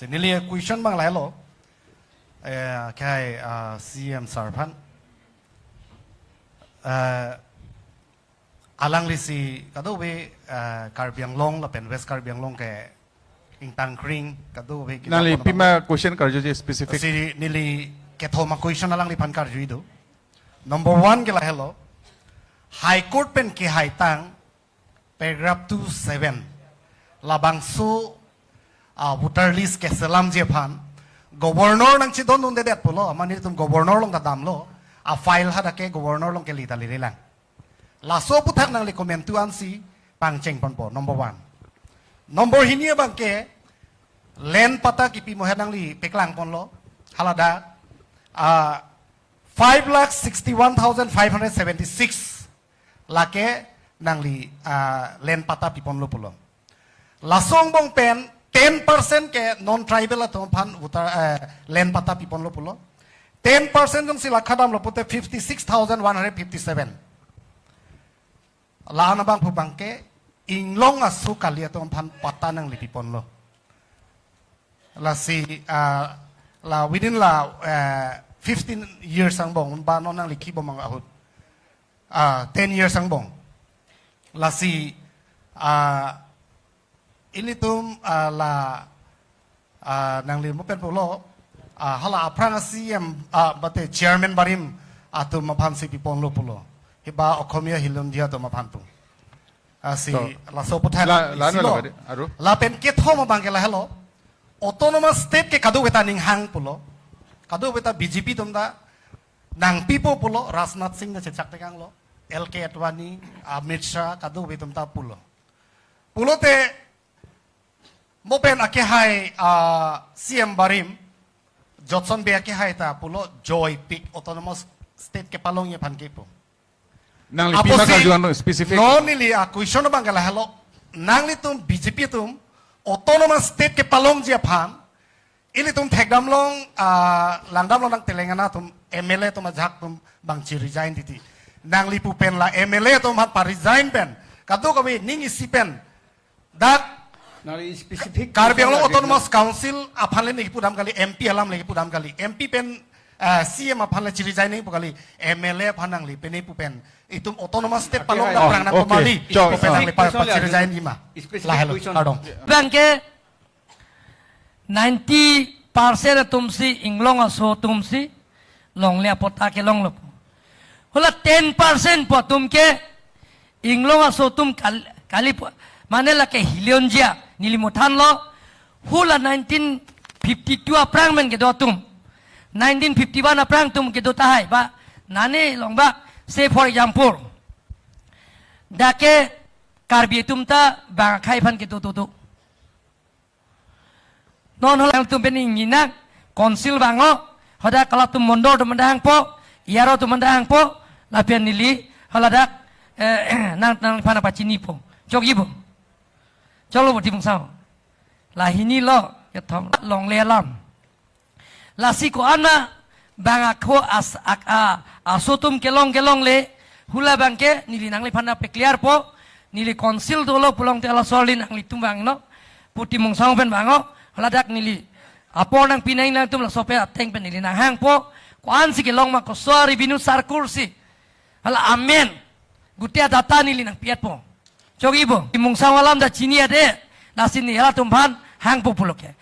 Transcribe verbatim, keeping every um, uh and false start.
Neli question abang lahelo. Eh, akhai, ah, C M sir aphan. Eh, alangli si kadokave, eh, Karbi Anglong lapen West Karbi Anglong ke ingtangkring kadokave kita Nangli pon pima abang. Question karjuji specific. Si neli kethom a-question alangliphan karjuji do. Number one ke lahelo. High Court pen kehaitang paragraph two seven. Labangso, ah, voter list keselamji aphan Governor nangchedondundedet pulo, amat nelitum Governor along ta damlo, a-file hadak ke Governor along kele ta lelelang. Laso aputhak nangli komentu ansi pangcheng ponpo, number one. Number hini abang ke, land patta kipi mo he nangli paklang ponlo, haladak, ah, five lakh sixty-one thousand five hundred seventy-six lake nangli, ah, land patta piponlo pulo. Laso angbong pen ten percent ke non-tribal atum aphan voter, eh, land patta piponlo pulo. Ten percent jongsi la khadamlo pute fifty-six thousand one hundred fifty-seven. La-an abangphu abang ke inglong aso kali atum aphan patta nangli piponlo. Lasi, ah, la within la, eh, fifteen years angbong, ba non nangli kibom ahut. Ah, ten years angbong. Lasi, ah, ilitum, ah, la, ah, nangli mo pen pulo, ah, hala aphrang a-C M, ah, mate chairman barim atum aphansi piponlo pulo. Hiba Okhomia hilondia atum aphan pu. Ah, si To. Laso aputhak La, la, isi la, lo. La, la, aru. Lapen kethom abang ke lahelo. Autonomous state ke kadokave ta ninghang pulo. Kadokave ta B J P atum ta nangpipo pulo, Rajnath Singh ta chechak tekanglo. L K Advani, Amit Shah, kadokave atum ta pulo. Pulote mo pen akehai, ah, C M barim, Jotson Bey akehai ta pulo joipik autonomous state kepalongji aphan kepu. Nangli pima Apotsi karjuan no specific. Non neli a-question abang ke lahelo. Nanglitum B J P atum autonomous state kepalongji aphan ilitum thekdam long, ah, langdam lonang Telangana atum M L A atum ajahak atum abang chi-resign titi. Nangli pu pen la M L A atum aphan pa-resign pen kadokave ning isi pen dak Nangli specific Karbi Anglong question Autonomous Council aphan le neli pudam kali, M P alam le pudam kali. M P pen, eh, C M aphan le chi-resign nangpo kali, M L A aphan nangli pene pu pen. Itum autonomous state Okay, palong hai. Dak Oh, prang nang okay. Komali. Chok, Pu pen oh. Nangli pa, Question pa le chi-resign ajo. Ima. Specific Lahelo, question. Kardom. Abang ke ninety percent atumsi inglong aso atumsi longle apatta kelonglo. Hala ten percent pu atum ke inglong aso atum kal-, kali pu, mane lake hilonjia neli mo thanlo. Hala nineteen fifty-two aphrang pen kedo atum, nineteen fifty-one aphrang atum kedo tahai ba, nane long ba, say for example, dak ke Karbi atum ta bang akhai aphan kedo do do. Non hala atum pen ingni nang, council vanglo, hadak halatum mondol atum anta hangpo, E R O atum anta hangpo, lapen neli haladak, eh, nang, nangphan pachinipo. Chokji bo. Choklo bo Timung Sangho. La hini lo, kethom longle alam. Lasi ko-an ma bang ako as-, ak-, a, aso atum kelong kelongle, hala abang ke neli nangliphan na pe-clear po, neli council dolo pulote laso arni nanglitum vangnon, pu Timung Sangho pen vangnon, haladak neli apor nangpi nangji nangtum laso pen ateng pen neli nanghangpo, ko-ansi kelong ma, koso a-revenue circle si, hala amen, gute a-data neli nangpi-etpo. Chokji bo, Timung Sangho alam ta chini ade, lasi neli halatum aphan hangpo pulo ke.